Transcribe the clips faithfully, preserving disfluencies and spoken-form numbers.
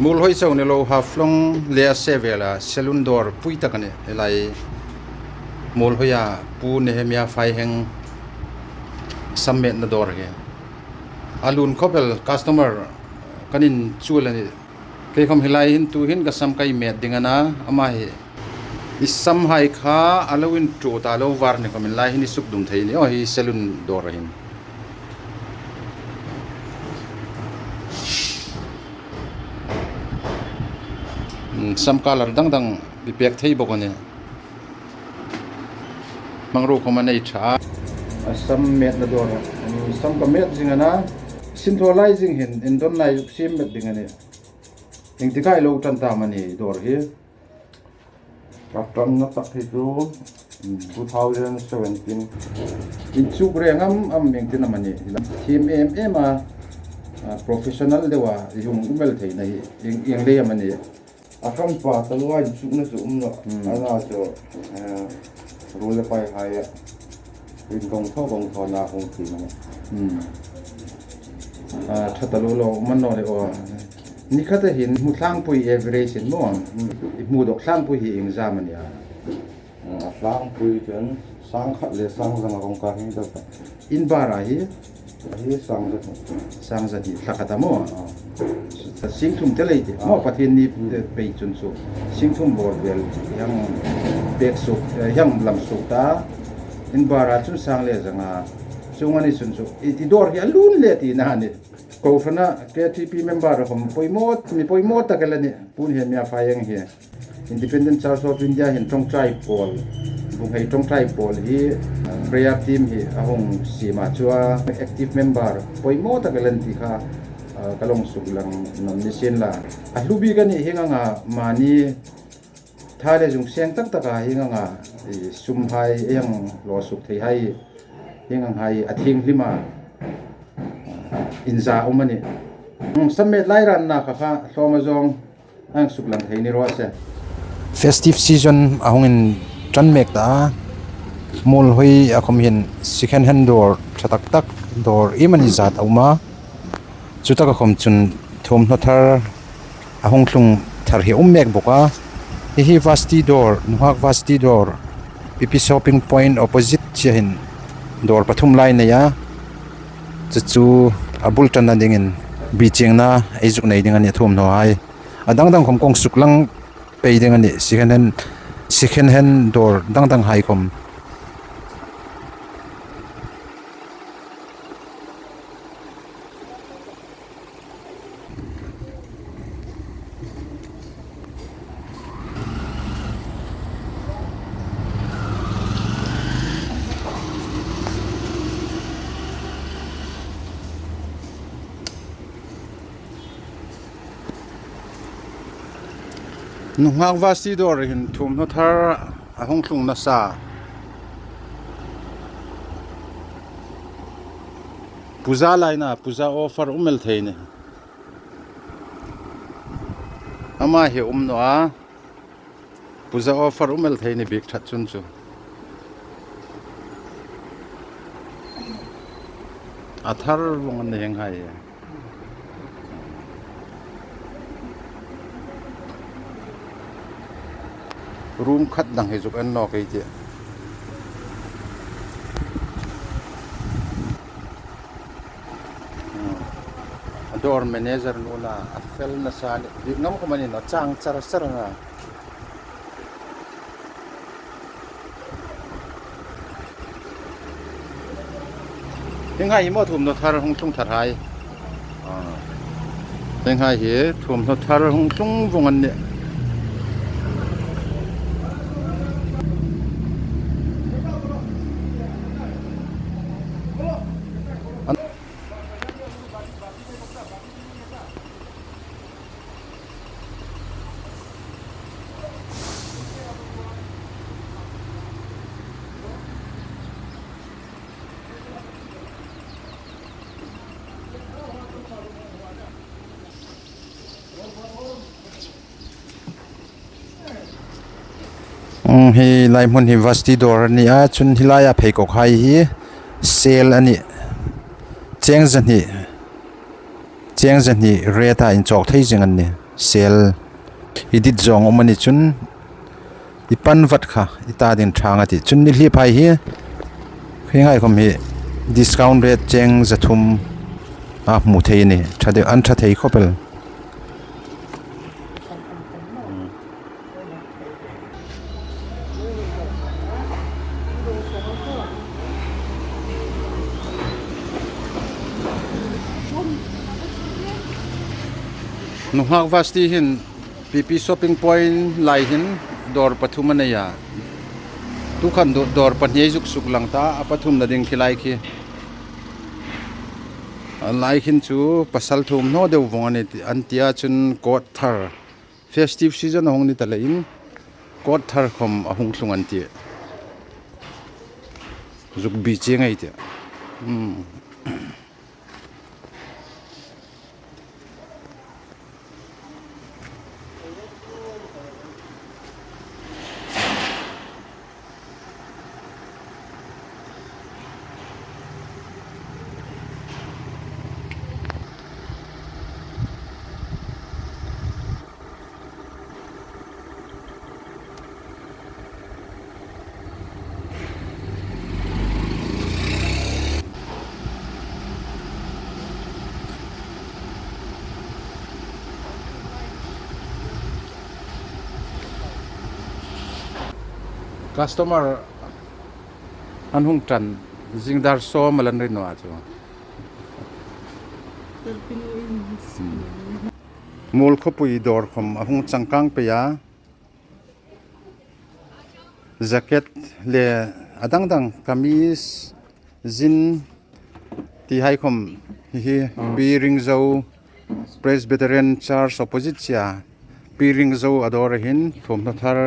Muolhoi chau ni lo, Haflong le a se vela salon dawr pui tak a nih. Hi lai Muolhoia Pu Nehemia Faiheng sam metna dawr hi. A lun khawp el, customer kan inchuol a nih. Kei khawm hi lai hin tuhin ka sam ka met ding a na, ama hi. I samhai kha a lo inṭuot ta lo var ni khawmin lai hin i sukdum thei a nih. Aw, hi salon dawr a hin. Hmm, sam colour dang dang i pek thei bawk a nih. Hmangruo khawm a nei ṭha. A sam metna dawr, hmm, sam ka met zing a na. Sin thaw lai zing hin, indon lai zuk siem met ding a nih. Iengtik a i lo ṭan ta am a ni dawr hi? Ka ṭanna tak hi chu, mm, two thousand seventeen. Inchuk reng am, am iengtin am a ni? Thiem em em a, a, professional deu a, i hung um el theina hi, ieng, ieng lei am a ni? A kan pa ta lo a inchukna chu um naw. Mm. A na chu, eh, ruol le pai hai a. Rin kawng thaw, kawng thaw na hung ti mani. Hmm. A, ṭha ta lo lo, man naw le aw. Ni khata hin hmu tlangpui average in maw? Hmm. I hmu dawk tlangpui hi iengzam a nia? Hmm, a tlangpui chun sang khat le sang zanga kawngka hi dawk ta. In bara hi? Hi sang zat. Sang zat hi thla khata maw? Ah. Sing thum te lei ti. Maw, Pathienni, hmm, pei chun chu. Sing thum bawr vel hieng pek suk, eh, hieng lam suk ta. In bara chun sang le zanga. Chuong a ni chun chu. I, i dawr hi a lun le tina a nih. Kohran a K T P member khawm poimaw, mi poimaw tak el a nih. Pu Nehemia Faiheng hi. Independent Church of India hin ṭawngṭai pawl, bunghei ṭawngṭai pawl hi, uh, prayer team hi a hung siem a, chu a active member poimaw tak el a nih ti kha, uh, ka lo suklang nawm ni sien la. A hlu bik a nih hieng anga mani tha le zung seng tak taka hieng anga, i, sum hai, ei ang lo suk thei hai, hieng ang hai a thienghlim a, uh, inza um a nih. Hmm, sam met lai ranna kha kha, hlawm a zawng. Ang suklang thei ni raw se. Festive season a hung inṭan mek ta a. Muolhoi a khawm hin second hand dawr ṭha tak tak, dawr iemani zat a um a. Chu taka khawm chun thuomhnaw thar a hung tlung thar hi a um mek bawk a. Hi hi Vasti dawr, nunghak Vasti dawr, P P shopping point opposite chie hin dawr pathum lai nei a. Chu chu a bul ṭanna dingin bichiengna ei zuk nei ding a nih thuomhnaw hai. A dang dang khawm kong suklang pei ding a nih, second hand, second hand dawr dang dang hai khawm. Nunghak Vasti dawr hin thuomhnaw thar a hung tlung nasa. Puja laina, puja offer um el thei ni. Ama hi um naw a. Puja offer um el thei ni bik ṭhat chun chu. A thar vawng an ni hieng hai. Room khat dang hi zuk en nawk ei tih. A dawr manager nuna a fel nasa ni, bik ngam khawm a ni naw, chang char char a na. Hieng hai hi maw thuomhnaw thar hung tlung thar hai. Ah. Hieng hai hi thuomhnaw thar hung tlung vawng an nih. Mm, hi lai hmun hi Vasti dawr a ni a, chun hi laia pheikhawk hai hi sale a nih. Cheng zahni, cheng zahni rate-a inchawk thei zing an nih. Sale i dit zawng um a ni chun i pan vat kha i ta ding ṭha a tih. Chun nilhai phai hi, hi ngai khawm hi discount rate cheng za thum a hmu thei a ni. Ṭha deu, an ṭha thei khawp el. Nunghak Vasti hin P P shopping point lai hin dawr pathum a nei a. Tu khan daw-, dawr pahni zuk suklang ta, a pathumna ding khi lai khi. A lai khin chu pasal thum naw deu vawng a ni ti, an tia chun coat thar. Festive season a hung ni ta leiin coat thar khawm a hung thlung an ti. Zuk bi che ngai ti. Hmm. Customer an hung ṭan, zing dar sawm a lan rin naw a chu. Hmm. Muolkhawpui dawr khawm a hung changkang pei a. Jacket le a dang dang, kamis, jean, ti hai khawm hi hi Pi Ringzo Presbyterian Church opposite-a Pi Ringzo a dawr a hin thawmhnaw thar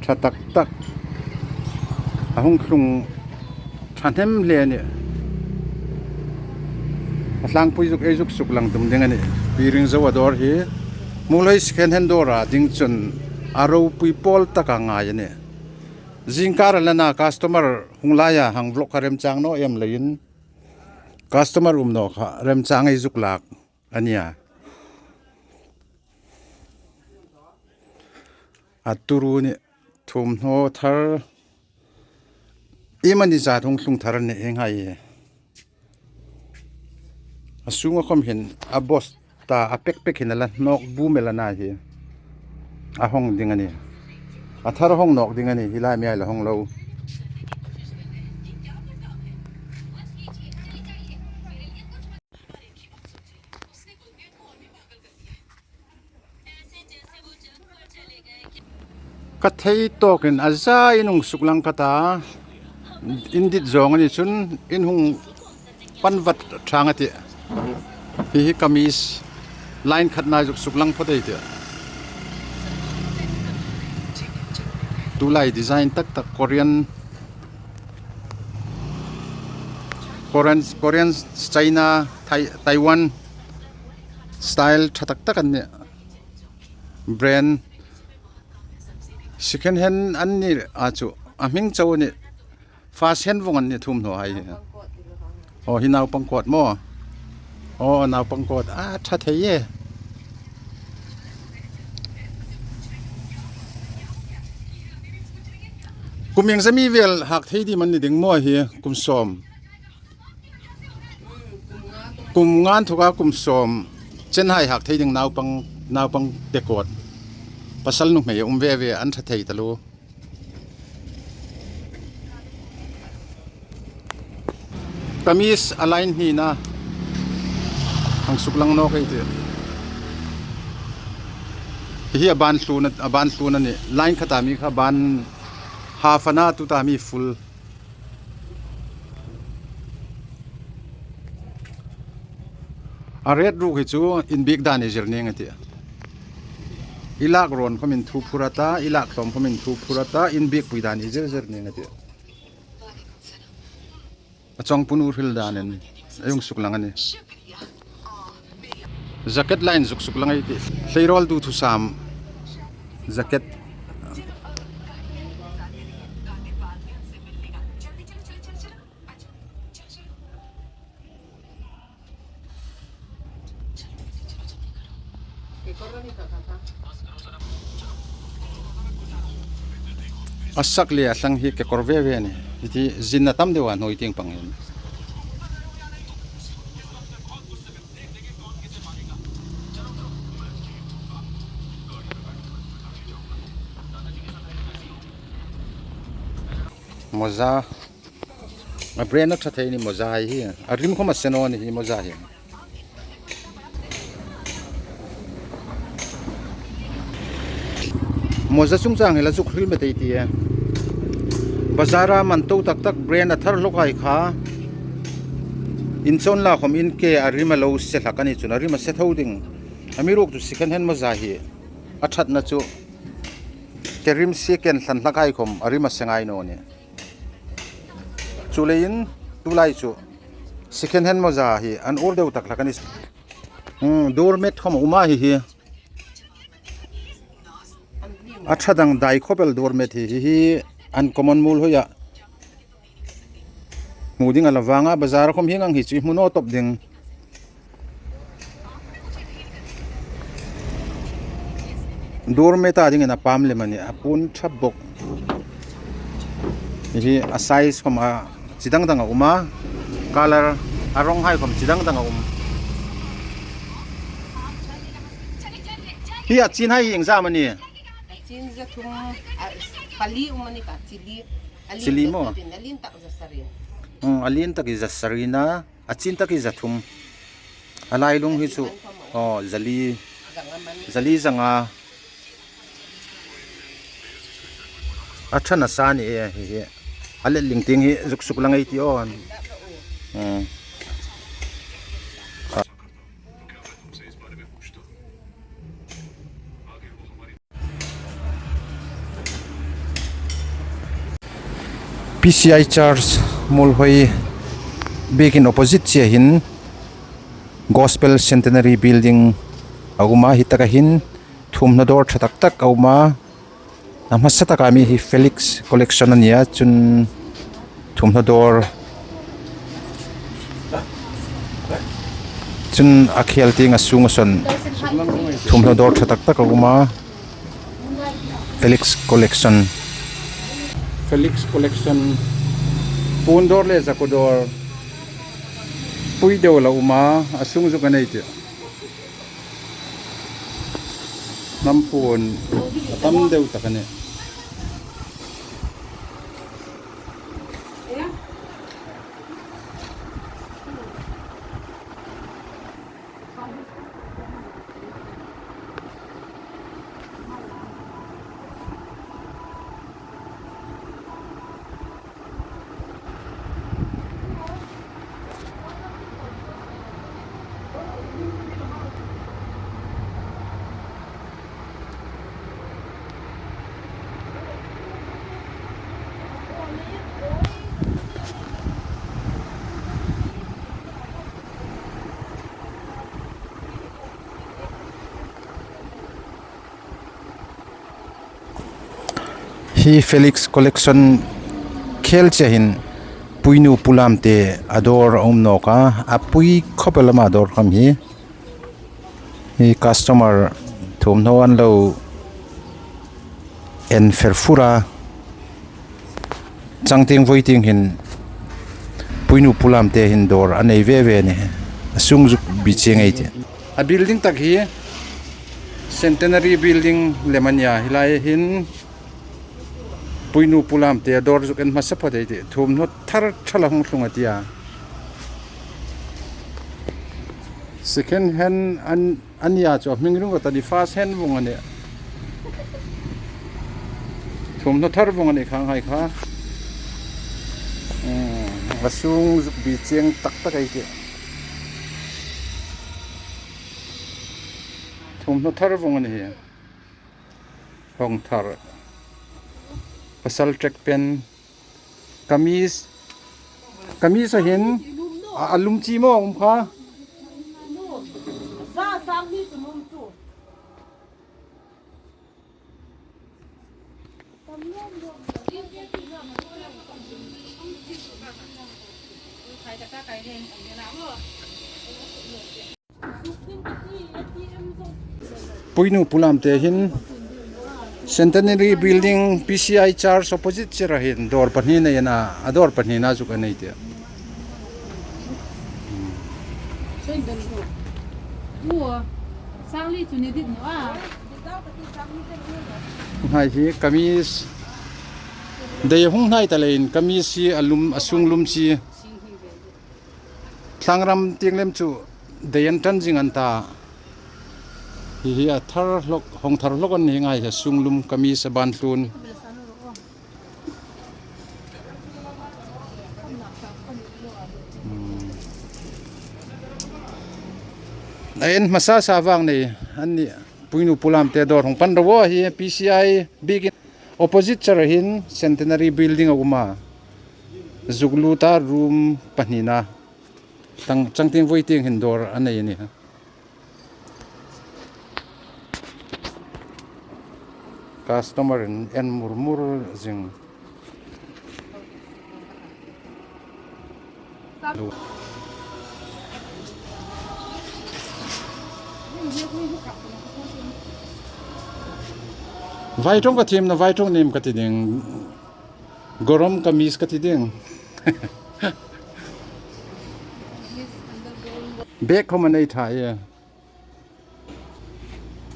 ṭha tak tak a hung thlung ṭhahnem hle a nih. A tlangpui zuk ei zuk suklang tum ding a nih. Pi Ringzo a dawr hi Muolhoi second hand dawra ding chun a ropui pawl taka ngai a nih. Zingkar a lana customer hung laia hang vlog kha remchang naw em leiin customer um naw kha remchang ei zuk lak a nih a. A turu ni thawmhnaw thar, iemani zat hung thlung thar a nih hi ngai. A sunga khawm hin a box ta, a pek pek hin a la nawk bum el a na hi. A hawng ding a nih. A thar hawng nawk ding a nih, hi lai mi ai la hawng lo. Ka thei tawkin a za in hung suklang ka ta, in dit zawng a ni chun in hung pan vat ṭhang a tih. Hi hi kamis line khatna zuk suklang phawt ei tih. Tulai design tak tak Korean, Korean, Korean, China, Thai, Taiwan style ṭha tak tak an nih. Brand second hand an ni a chu, a hming chau a nih. First hand vawng an nih thawmhnaw hai hi. Aw, hi naupang coat maw? Aw, naupang coat. A ṭha thei e. Kum ieng zami vel hak thei ding am a ni ding maw hi, kum sawm? Kum nga inthoka kum sawm chen hai hak thei ding naupang, naupang te coat. Pasal nuhmei a um ve ve, an ṭha thei taluo. Kamis a line hnina hang suklang nawk ei tih. Hi a ban tluna, a ban tluna a nih. Line khata mi kha ban half a na, tuta mi full. A rate ruok hi chu inbiek dan ei zir ning a tih. I lak rawn khawmin thu phur a ta, i lak tlawm khawmin thu phur a ta, inbiekpui dan ei zir zir ning a tih. A chawngpui nu hril danin ei hung suklang a nih. Jacket line zuk suklang ei tih. Hleiruol du thusam jacket. A sak le a thlang hi kekawr ve ve a nih. Hi chu zin a tam deu a, hnuoi tieng pang hin. Moza. A brand a ṭha thei a nih moza hi. A rim khawm a se naw a nih hi moza hi. Moza chungchang hi la zuk hril met ei ti e. Bazara man to tak tak brand a thar hlawk hai kha. Inchon la khawm in ke a rim a lo se hlak a ni chun a rim a se tho ding. Amiruokchu second hand moza hi a ṭhatna chu ke rim sie ken thlan hlak hai khawm a rim a se ngai naw a nih. Chuleiin tulai chu second hand moza hi an ur deu tak hlak a ni. Hmm, doormat khawm a um a hi hi. A ṭha dang dai khawp el doormat hi, hi, hi an common mul hoia hmu ding a la vang a, bazar khawm hieng ang hi chu hmu naw tawp ding. Doormat a dingin a pam lem a nih, a puon ṭha bawk. Hi a size khawm a chi dang dang a um a, color a rawng hai khawm chi dang dang a um. Hi a chin hai hi iengzam a nih? A chin za thum, a, pali um a ni kha, chili. A lien Chili tak maw? Takin, a lien tak za sari. Hmm, a lien tak hi za sarina, a chin tak hi za thum. A lailung hi chu, aw, zali, zanga man. Zali zanga. A ṭha nasa a ni e, hi, hi. A let ling tieng hi zuk suk lang ei ti aw. Hmm. P C I Church Muolhoi biekin opposite chie hin Gospel Centenary Building a um a, hi taka hin thuomhnaw dawr ṭha tak tak a um a. A hmasa taka mi hi Felix Collection a nia, chun thuomhnaw dawr, chun a khel tieng a sunga sawn thuomhnaw dawr ṭha tak tak a um a. Felix Collection. Felix Collection. Puon dawr le zakuo dawr. Pui deu la um a, a sung zuk a nei tih. Hnam puon a tam deu tak a nih. Hi Felix Collection khel chie hin Puinu Pu Lamte a dawr a um nawk a, a pui khawp el a ama dawr khawm hi. Hi customer thuomhnaw an lo en fer fur a. Chang tieng voi tieng hin Puinu Pu Lamte hin dawr a nei ve ve a nih. A sung zuk bi chieng ei tih. A building tak hi Centenary Building lem a nia, hi lai hin Puinu Pu Lamte a dawr zuk en hmasa phawt ei tih. Thuomhnaw thar ṭha la hung tlung a tia. Second hand an, a nia chu a hming ringawt a ni, first hand vawng a nih. Thuomhnaw thar vawng a nih khang hai kha. Hmm, a sung zuk bi chieng tak tak ei tih. Thuomhnaw thar vawng a ni hi. Hawng thar. Pasal track pant. Kamis. Kamis a hin. A, a lum chi maw um kha. Puinu Pu Lamte hin Centenary Building P C I Church opposite chera hin dawr pahni nei a na, a dawr pahnina zuk a nei tia. Hai hi kamis, dei hung hnai ta leiin kamis hi a lum, a sung lum si. Thlangram tieng lem chu dei an ṭan zing an ta. Hi hi a thar hlawk, hawng thar hlawk an ni ngai hi, a sung lum kamis a ban tlun. Hmm. A en hmasa sa vang nei an ni. Puinu Pu Lamte dawr hung pan ro hi P C I biekin opposite chera hin Centenary Building a um a. Zuk lut a, room pahnina. Tang, changtieng voi tieng hin dawr a nei a ni. Customer-in en mur mur zing. Vai ṭawng ka thiem na, vai ṭawng nim ka ti ding. Gorom kamis ka ti ding. Bag khawm a nei ṭha e.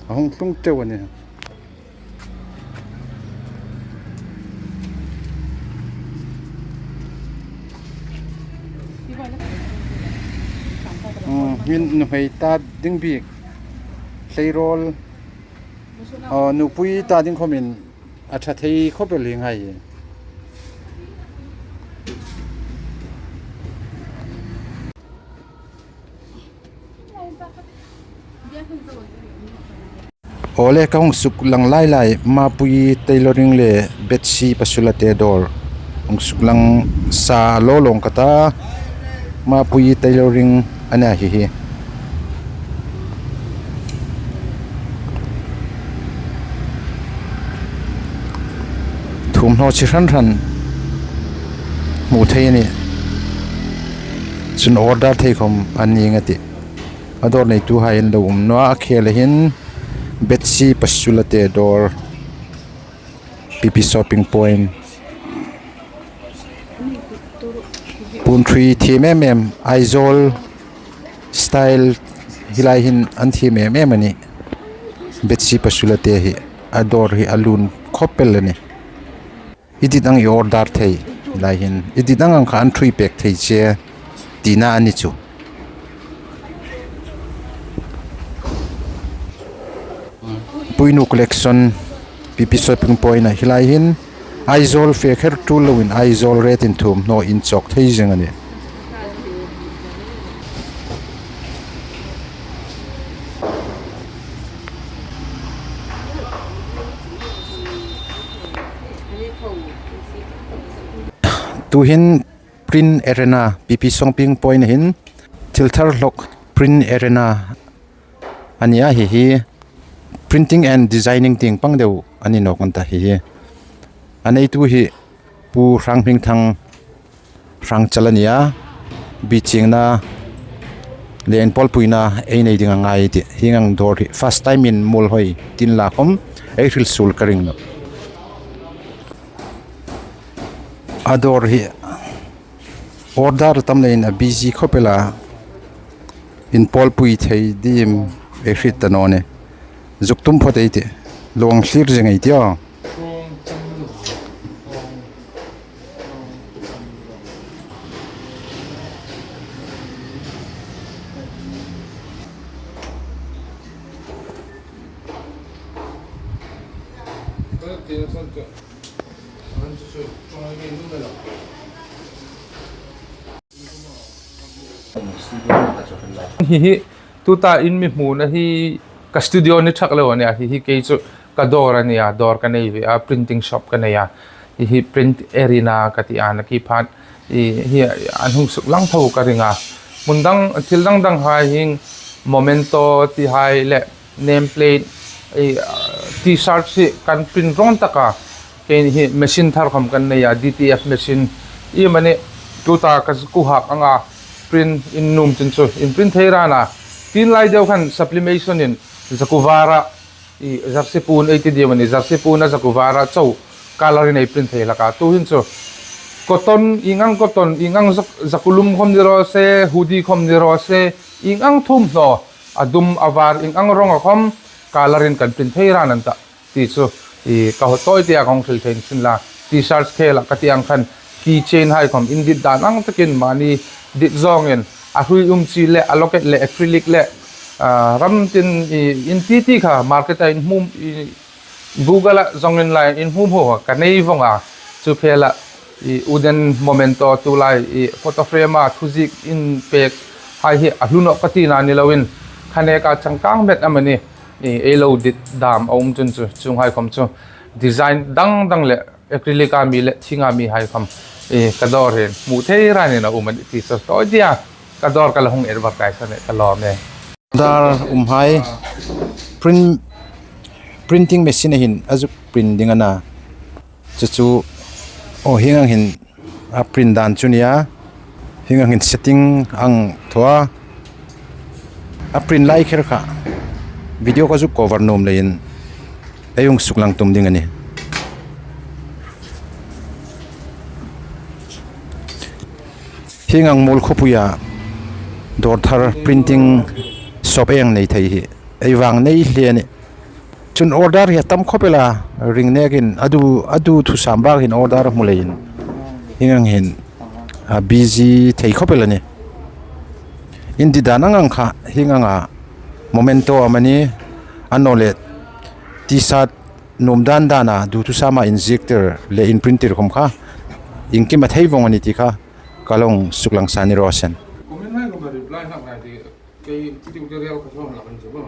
A hung tlung teu a nih. Hmm, hin nuhmei ta ding bik. Hleirawl. Aw, nupui ta ding khawmin a ṭha thei khawp el hi ngai. Awle, ka hung suk lang lai lai, Mapui Tailoring le Betsy Pasulate dawr. Hung suk lang sa lo lawng ka ta, Mapui Tailoring a nih hi hi. Thuomhnaw chi hran hran hmu thei a nih. Chun order thei khawm an ning a tih. A dawr neituhai an lo um naw a, a khel a hin Betsy Pasulate dawr, P P Shopping Point. Puon ṭhui thiem em em, Aizawl style hi lai hin an thiem em em a nih. Betsy Pasulate hi a dawr hi a lun khawp el a nih. I dit ang i order thei lai hin, i dit ang ang kha an ṭhui pek thei che tina a ni chu. Puinu Collection, P P Shopping Point-a hi lai hin Aizawl fe kher tul loin Aizawl rate-in thuomhnaw inchawk thei zing a nih. Tuhin Print Arena, P P Shopping Point-a hin thil thar hlawk Print Arena a nih a, hi hi printing and designing tieng pang deu a ni nawk an ta hi hi. A neitu hi Pu Hranghmingthang Hrangchal a nih a, bichiengna le inpawlpuina ei nei ding a ngai tih. Hieng ang dawr hi first time-in Muolhoi tin la khawm ei hril suol ka ring nawh. A dawr hi order tam leiin a busy khawp el a, inpawlpui thei ding ei hriet ta naw nih. Zuk tum phawt ei tih, luong thlir zing ei tih aw. Hi hi, tuta in mi hmuna hi ka studio ni thak lo a nih a, hi hi kei chu ka dawr a nih a, dawr ka nei ve a, printing shop ka nei a, hi hi Print Arena ka ti a, nakie phat hi, hi an hung suk lang tho ka ring a. Hmun dang, thil dang dang hai hieng memento ti hai le name plate, ei, ah, T-shirt hi kan print rawn tak a. Kei hi machine thar khawm kan nei a, D T F machine. Iem a nih, tuta ka zakuo hak anga print in nuom chin chu in print thei ran a. Tin lai deu khan sublimation-in zakuo vara I jersey puon ei ti deu a ni, jersey puon a zakuo vara chau colour-in ei print thei hlak a. Tuhin chu cotton, ieng ang cotton, ieng ang zak-, zakuo lum khawm ni raw se, hoodie khawm ni raw se, ieng ang thuomhnaw, a dum, a var, ieng ang rawng a khawm colour-in kan print thei ran an ta. Ti chu, i ka hawt tawi tia ka hung hril thei sin la, T-shirt khela ka ti ang khan, keychain hai khawm, indit dan ang takin mani dit zawngin, a hrui um chi le, a locket le, acrylic le, ah, ram tin i, in ti ti kha, market-a in hmu, i, Google-a zawngin lai in hmu hmu ka nei vawng a, chu khela, i, wooden memento tulai, i, photo frame-a thuziek in pek hai hi a hlu naw ka tina ni loin, kha neka changkang met am a ni, i, ei lo dit dam a um chun chu, chuonghai khawm chu design dang dang le acrylic-a mi le thinga mi hai khawm, i, ka dawr hin hmu thei ranin a um a ni ti chu tawi tia ka dawr ka la hung advertise a nih ka lawm e. Dar umhai print, printing machine-a hin a zuk print ding a na. Chu chu, aw, hieng ang hin a print dan chu nia. Hieng ang hin setting ang thaw a. A print lai kher kha video ka zuk cover nuom leiin ei hung suklang tum ding a nih. Hieng ang Muolkhawpuia dawr thar printing shop ei hang nei thei hi ei vang nei hle a nih. Chun order hi a tam khawp el a, ring nekin a du, a du thusam bak hin order hmu leiin hieng ang hin a busy thei khawp el a nih. Indit dan ang ang kha hieng anga memento amanih, a naw leh T-shirt nuom dan dana du thusama inziektir le in printir khawm kha iengkim a thei vawng a ni ti kha ka lo hung suklang sa ni raw se. Comment lai khawm reply hlak ngai ti, kei tutorial ka sawm hlak an chu ba.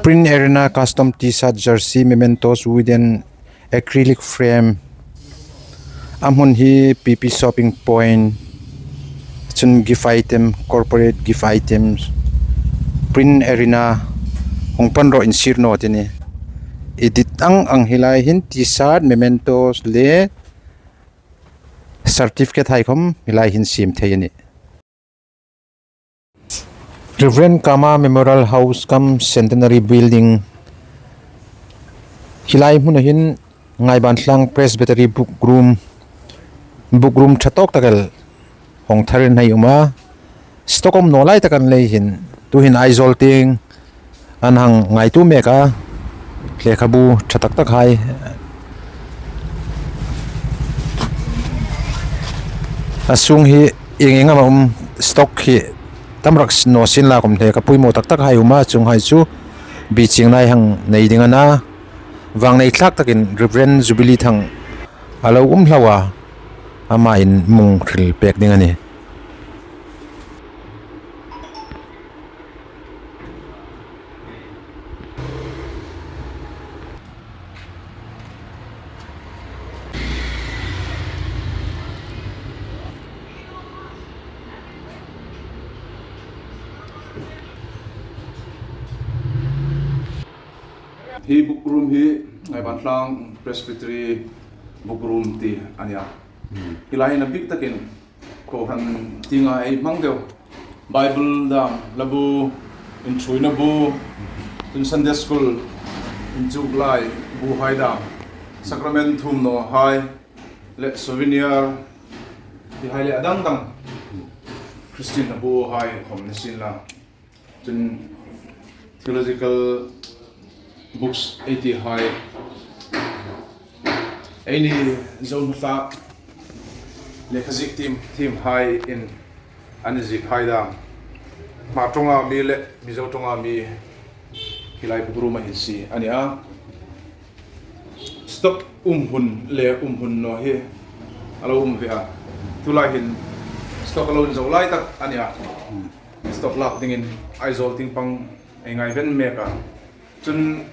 Print Arena custom T-shirt, jersey, mementos, wooden, acrylic frame. A hmun hi P P shopping point, chun gift item, corporate gift items, Print Arena, hung pan rawh, insir naw ti ni. Indit ang ang hi lai hin T-shirt, mementos le certificate hai khawm hi lai hin siem thei a nih. Reverend Kama Memorial House cum Centenary Building. Hi lai hmuna hin Ngaiban Thlang Presbytery Book Room, Book Room ṭha tawk tak el hawng tharin hei um a. Stock um naw lai tak an lei hin, tuhin Aizawl tieng an hang ngaituo mek a, lehkhabu ṭha tak tak hai. A sung hi ieng ieng am a um, stock hi tam rak naw sien la khawm lehkhabu poimaw tak tak hai um a, chuonghai chu bichiengna ei hang nei ding a na. Vangnei thlak takin Reverend Jubilee Thang a lo um hlauh a, ama'n mi hril pek ding a nih. Hi book room hi Ngaibanthlang Presbytery book room ti a nih a. Hi lai hin a bik takin kohran tienga ei hmang deu. Bible dam la bu, inṭhuoina bu, chun Sunday school inchuk lai bu hai dam, sacrament thuomnaw hai, le souvenir ti hai le a dang dang, Christian bu hai khawm ni sien la. Chun theological books ei ti hai, eini Zo hnuhnungna lekha ziek thiem thiem hai in an ziek hai dam. Hmar ṭawnga mi le Mizo ṭawnga mi hi lai book room-a hin sie a nih a. Stock um hun le um hun naw hi a lo um ve a. Tulai hin stock a lo inzo lai tak a nih a. Stock lak dingin Aizawl tieng pang ei ngaiven mek a. Chun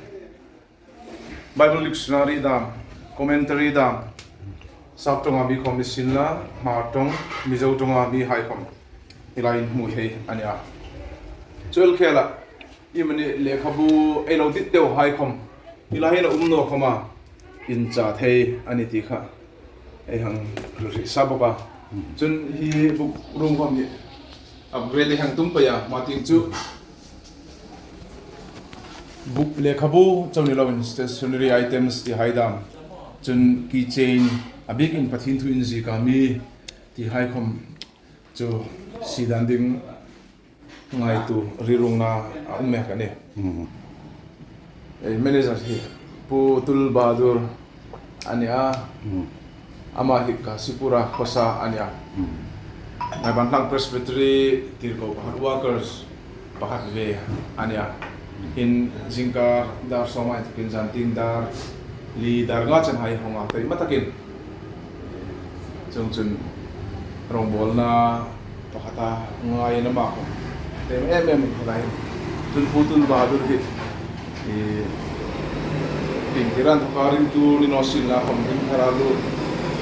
Bible dictionary dam, commentary dam, Sap ṭawnga mi khawm ni sien la, Hmar ṭawng, Mizo ṭawnga mi hai khawm hi lai hin hmu thei a nih a. Chu el khela, iemani lekhabu ei lo dit deu hai khawm hi lai hin a um naw khawma inchah thei a nih ti kha ei hang hril sa bawk a. Chun hi book room khawm hi upgrade ei hang tum pei a, hma tieng chu book, lekhabu chau ni loin stationery items ti hai dam, chun keychain, a bikin Pathien thu inziek a mi ti hai khawm chu sie dan ding ngaituo rilruongna a um mek a nih. Ei manager hi Pu Tul Bahadur a nih a. Ama hi Kasipur-a khawsa a nih a. Ngaibanthlang Presbytery tirko pakhat, workers pakhat ve a nih a. Hin zingkar dar sawm a inthawkin zantieng dar li, dar nga chen hai hawng a, taima takin. Chuongchun rawngbawlna pakhata ngai a ni a maw. Taima em em hi lai. Chun Pu Tul Bahadur hi, i, ping tiran thoka ringtu ni naw sien la, khawm ding thara lu.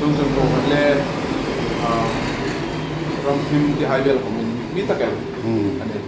Chuongchun kohran le, a, ram thim ti hai vel khawm mi tak el a nih.